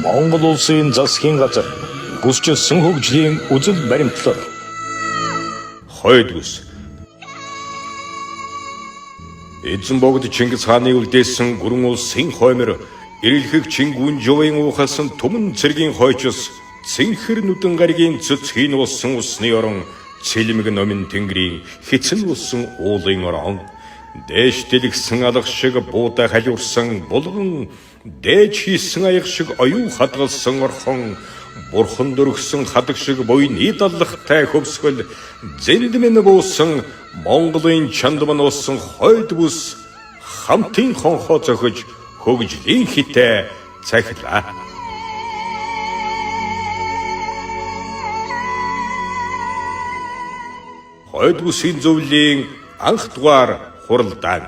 Монгол улсын засгийн газар бүсчилсэн хөгжлийн үзэл баримтлал. Хойд бүс. Эзэн богд Чингис хааны үлдээсэн гүрэн улсын хоймор эрэлхэг Чингүн жувын уухалсан түмэн цэргийн хойчос цэнхэр нүдэн гаригийн цэцгийн болсон усны орон цэлмэг номин тэнгэрийн хэцэн болсон уулын орон дээш дэлгсэн алга шиг буудаа халиурсан булган дээж хийсэн аяг шиг оюу хадгалсан орхон бурхан дөргсөн хадаг шиг буйны даллахтай хөвсгөл зэнд минь буусан Монголын чанд мань болсон хойд бүс хамтын хонхоо зохиж хөгжлийн хитэ цахилаа. Хойд бүсийн зөвлөлийн анх дугаар хуралдаан.